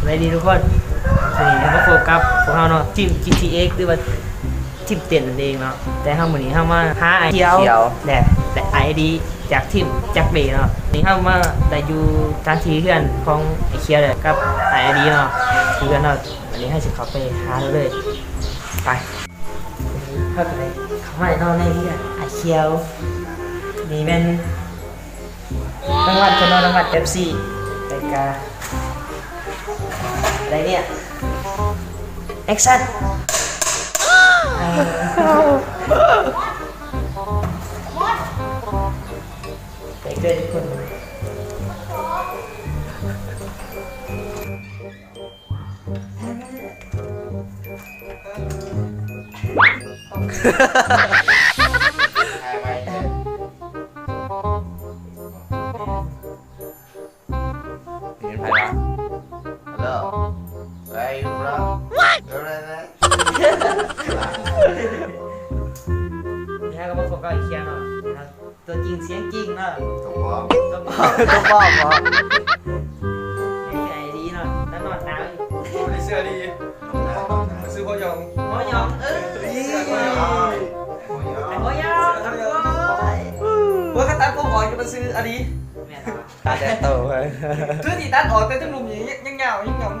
ສະບາຍດີທຸກຄົນ ມື້ນີ້ເຮົາມາພົບກັບພວກເຮົາເນາະ ທີມ ຈີທີເອັກ ຫຼືວ່າທີມເຕັ້ນນັ້ນເອງເນາະ. ແຕ່ເຮົາ ມື້ນີ້ເຮົາມາຫາອ້າຍຂຽວ ຂຽວ ແລະ ແລະ ອ້າຍດີ ຈາກທີມຈັກເບ້ເນາະ. ນີ້ເຮົາມາໄດ້ຢູ່ສະຖານທີ່ເຮືອນຂອງອ້າຍຂຽວ ແລະ ກັບອ້າຍດີເນາະ ທີ່ເຮືອນເນາະ. ອັນນີ້ເຮົາຊິເຂົ້າໄປຫາລາວເລີຍ ໄປ. ເຮົາກໍໄດ້ເຂົ້າມາເນາະ ໃນເຮືອນອ້າຍຂຽວ. ນີ້ແມ່ນ ລາງວັນເພິ່ນເນາະ ລາງວັນເປັບຊີ ແລ້ວກະໄດ້ເນຍ ແອັກຊັນ ໄດ້ເກີດຄົນ. ເປັນໃຜວະ? Hello. Where are you from? ນີ້ເຮົາກໍມາພົບກັບອ້າຍຂຽວເນາະ. ຕົວຈິງສຽງຈິງເນາະ ຕົວປອມ ຕົວປອມ ຕົວປອມເນາະ. ນີ້ຄືອ້າຍດີເນາະ ນອນໜາວຢູ່ ບໍ່ໄດ້ເຊື່ອດີ. ມັນຊື່ພໍ່ຢອງ ພໍ່ຢອງ ເອີ ພໍ່ຢອງ ພໍ່ຢອງ. ໂອ້ຍ ໂອ້ຍ ຄັນຕັດຜົມອອກຈະມາຊື່ອາດີ ແມ່ນບໍ່? ຕັດແຕ່ໂຕ ຄືຊິຕັດອອກແຕ່ຈັ່ງໜຸ່ມ ຍັງຍາວ ຍັງຫຍັງ.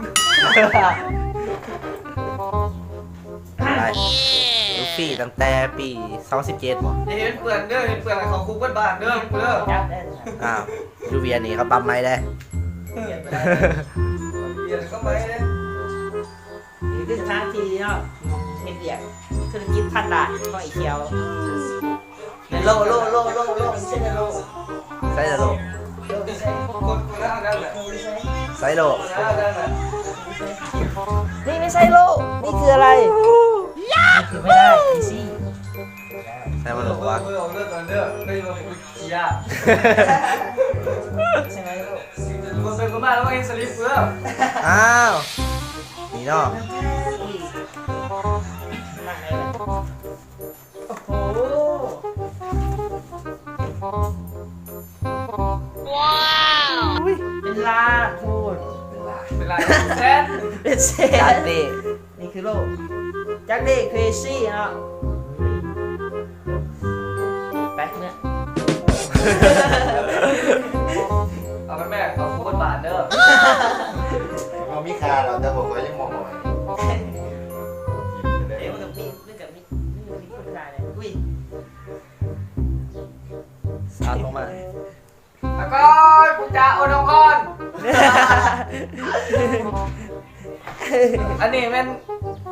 ໄປ ລູຟີຕັ້ງແຕ່ປີສອງພັນສິບເຈັດບໍ່? ຢ່າເຮັດເປື້ອນເດີ ເຮັດເປື້ອນເຂົາຄຸກເບິດບ້ານເດີ ເດີ. ອ້າວ ຢູ່ວຽງນີ້ເຂົາປັບໃໝ່ເດ້ ວຽງກໍໃໝ່ເດ້. ນີ້ຄືສະຖານທີ່ເນາະ ເຮັດວຽກທຸລະກິດພັນລ້ານຂອງໄອ້ຂຽວ. ໂລ ໂລ ໂລ ໂລ ໂລ ໃຊ້ໂລ ໃຊ້ໂລ ໃຊ້ໂລ. ນີ້ ນີ້ໃຊ້ໂລ ນີ້ຄືອະໄລ? ນີ້ຄືໄມ້ໄດ້ ອີຊີ ໃຊ້ບໍ່ໂລວະ? ອ້າວ ນີ້ເນາະ. ໂອ້ໂຫ ວ້າວ ເປັນລ້ານພຸ້ນ ເປັນລ້ານ ເປັນລ້ານ ເປັນແສນ ເປັນແສນ. ນີ້ຄືໂລ ຈັກເດ້ ເຄຣຊີເນາະ. ໄປເມືອ ເອົາໄປແມ່ ເອົາຄົນບາດເດີ. ບໍ່ມີຄ່າດອກ ແຕ່ພວກຂ້ອຍຍັງບໍ່ຮອດ. ເອີ ມັນກໍມີ ມັນກໍມີ ມັນກໍມີຄົນຂາຍເລີຍ. ອຸ້ຍ ສາດອອກມາ ອາກອຍ ປູຈາ ໂອ ນ້ອງກອນ. ອັນນີ້ແມ່ນ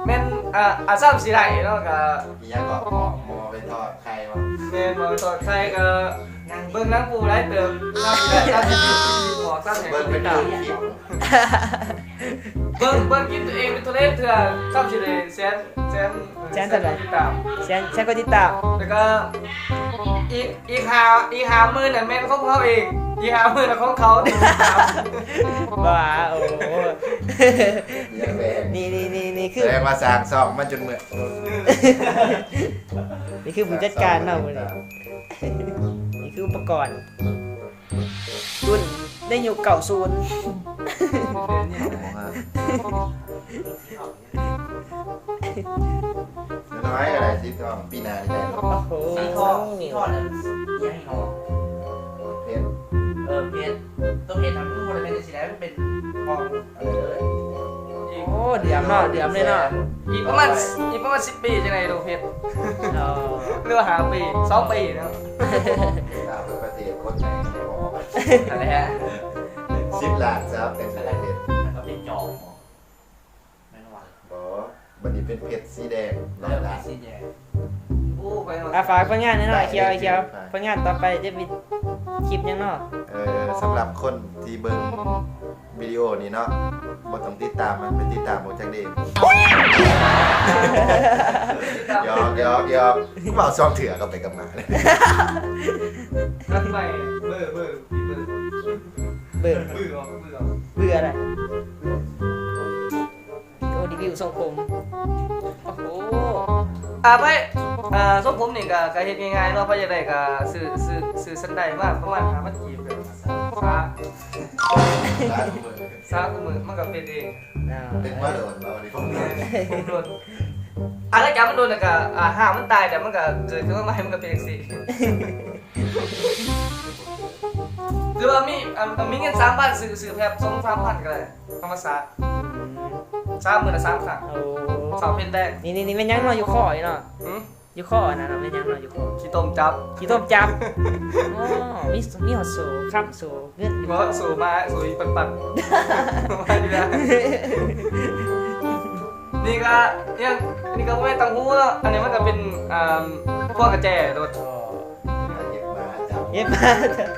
ແມ່ນ ອ່າ ອາ ຊ້ຳຊິໄດ້ເນາະ ກະ ອີຫຍັງເກາະ ໝໍ ໝໍໄປທອດໄຂ່ບໍ່? ແມ່ນ ໝໍໄປທອດໄຂ່ ກະເບິ່ງໜັງປູຫຼາຍເຕີບ ຊ້ຳຊິໄດ້ ຊ້ຳຊິໄດ້ ໝໍຊ້ຳໃຫ້ ເບິ່ງເປັນ ຕິດຕາມ ເບິ່ງ ເບິ່ງກິນຕົວເອງເປັນໂທເລດເທື່ອ ຊ້ຳຊິໄດ້ແສນ ແສນ ແສນເທົ່າໃດ? ແສນ ແສນກວ່າຕິດຕາມ ແລ້ວກໍອີກ ອີກຫ້າ ອີກຫ້າໝື່ນນັ້ນແມ່ນຂອງພວກເຮົາເອງ ອີກຫ້າໝື່ນນະຂອງເຂົາ. ບ້າ ໂອ້ ນີ້ ນີ້ ນີ້ ນີ້ຄື ແສດງວ່າສ້າງຊ່ອງມາຈົນເມື່ອຍ. ນີ້ຄືຜູ້ຈັດການເນາະມື້ນີ້ ນີ້ຄືອຸປະກອນ ລຸ້ນໃນຍຸກເກົ້າສິບ. ນ້ອຍໆກໍໄດ້ ສີທອງ ປີໜ້ານີ້ໄດ້. ໂອ້ໂຫ ສີທອງ ສີທອງ ອີຫຍັງອີກເນາະ? ເພັດ ເອີ ເພັດ ຕົວເພັດຫັ້ນມັນບໍ່ໄດ້ແມ່ນຈັ່ງຊີ້ແຫຼະ ມັນເປັນທອງ ເອີ ໂອ້ ເຫຼືອມເນາະ ເຫຼືອມເລີຍເນາະ. ອີກປະມານ ອີກປະມານສິບປີຈັ່ງໄດ້ໂດເພັດ. ອໍ ຫຼືວ່າຫ້າປີ ສອງປີເນາະ. ຕ່າງປະເທດຄົນໄທບໍ່ອອກ ຫັ້ນແຫຼະ ສິບລ້ານຊະ ເປັນສິບເອັດ ແລ້ວກໍເປັນຈອມ ແມ່ນບໍ່ວະ? ບໍ່ ບັດນີ້ເປັນເພັດສີແດງ ເອີ ຮ້ອຍລ້ານ ເປັນສີແດງ. ໂອ້ ຂ້ອຍ ອ່າ ຝາກຜົນງານແດ່ເນາະ ໄດ້ ຂຽວ ໄອ້ຂຽວ ຝາກ ຜົນງານຕໍ່ໄປຈະມີຄລິບຫຍັງເນາະ? ເອີ ສຳລັບຄົນທີ່ເບິ່ງວິດີໂອນີ້ເນາະ ບໍ່ຕ້ອງຕິດຕາມມັນ ໄປຕິດຕາມບໍ່ຈັກເດ້. ຫຍອກ ຫຍອກ ຫຍອກ ເວົ້າສອງເທື່ອກັບໄປກັບມາ. ຖັດໄປ ເບີ ເບີ ເບີ ເບີ ເບື່ອ ເບື່ອ ເບື່ອອະໄລ? ໂອ້ ຣີວິວຊົງຜົມ ໂອ້ໂຫ ອ່າ ໄປ ອ່າ ຊົງຜົມນີ້ກະ ກະເຮັດງ່າຍໆເນາະ ໃຜຢາກໄດ້ກະຊື້ ຊື້ ຊື້ຊັ້ນໄດມາປະມານຫ້າພັນກີບ ກະສາ ສາທຸເບີ. ຫາຄູ່ມື້ມັນກໍເປັນເອງ. ອ່າ ເປັນມາໂດນແລ້ວ ອັນນີ້ຜົມໂດນ ຜົມໂດນ. ອາ ຫຼັງຈາກມັນໂດນແລ້ວກໍ ອ່າ ຫາກມັນຕາຍແລ້ວ ມັນກໍເກີດຂຶ້ນມາໃໝ່ ມັນກໍເປັນຈັ່ງຊີ້. ຫຼືວ່າມີ ອ່າ ມີເງິນສາມພັນ ຊື້ ຊື້ແຟບສອງສາມພັນກໍໄດ້ ທຳມະຊາດ. ອືມ ຊາວມື້ລະສາມຄັ້ງ. ໂອ້ ເຊົ້າເພັນແລງ. ນີ້ ນີ້ ນີ້ແມ່ນຫຍັງເນາະ ຢູ່ຄໍນີ້ເນາະ? ຫື? ຢູ່ຄໍອັນນັ້ນນະ ແມ່ນຫຍັງເນາະ ຢູ່ຄໍ? ຂີ້ຕົມຈັບ. ຂີ້ຕົມຈັບ. ອໍ ມີ ມີຮອດໂສ້ຄ້ຳໂສ້ເງິນຢູ່. ບໍ່ ໂສ້ໝາ ໂສ້ອີປັນປັນ. ມາຢູ່ນະ. ນີ້ກໍຫຍັງ ນີ້ກໍບໍ່ແມ່ນຕ່າງຫູເນາະ ອັນນີ້ມັນກໍເປັນ ອ່າ ພວງກະແຈລົດ. ອໍ ເຮັດມາຈັບ ເຮັດມາຈັບ.